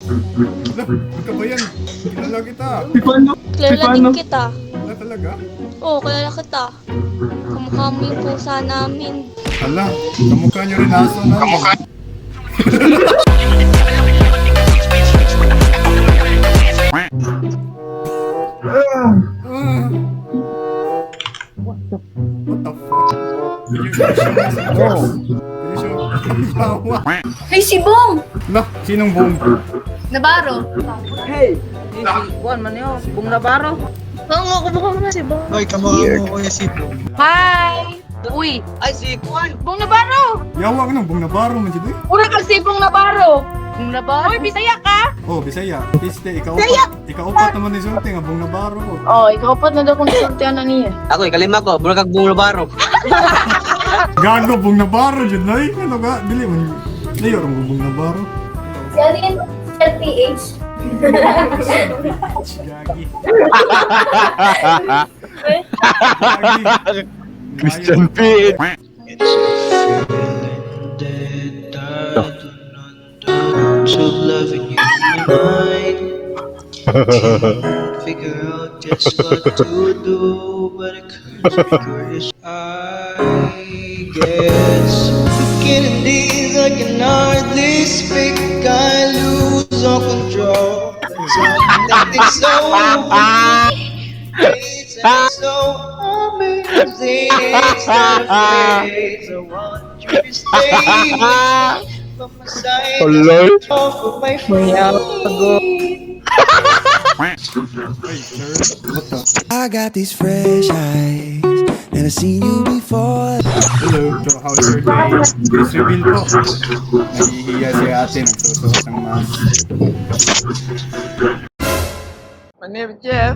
Ala, ikaw ba yan? Kilala kita. Kilala din kita. Ala talaga? Oo, kilala kita. Kamukha mo yung pusa namin. Ala, kamukha niyo rin aso na. Kamukha. What the fuck? Can you show me some drugs? Can you show? Yawa. Hey, si Bong! Lah, sinong Bong? Navarro. Hey! Kuan man yun, Bong Navarro. Oo nga, kumukha mo na si Bong. Hoy, kamukha mo kuya si Bong. Hi! Uy! Ay, si Kuan! Bong Navarro! Yawa ka nung Bong Navarro man siya. Ura ka si Bong Navarro! Bong Navarro? Uy, Bisaya ka? Oh, Bisaya. Piste, ikaw upat. Ikaw upat naman ni Sulti nga Bong Navarro ko. Oh, ikaw pa na daw kung sultihan na niya. Ako, ikalima ko, mura kag Bong Navarro. Gago Bong Navarro jud nay. Ano ka? Dili man. Layo ra mo Bong Navarro. Si ano yun? LPH? Gagi. Gagi. Christian P. It's a feeling that I do not touch of loving you in my mind. Can't figure out just what to do, but it could be curious. I guess looking in these, I can hardly speak. I lose all control. Something so it's so amazing. It's not a phase. I want you to stay with me by my side. Hello? Off of my feet. Ay, sir. What the? I got these fresh eyes, never seen you before. Hello. So, how's your day? Please reveal po. Nahihiya si ate, nagsusuot ng mask. My name is Jeff.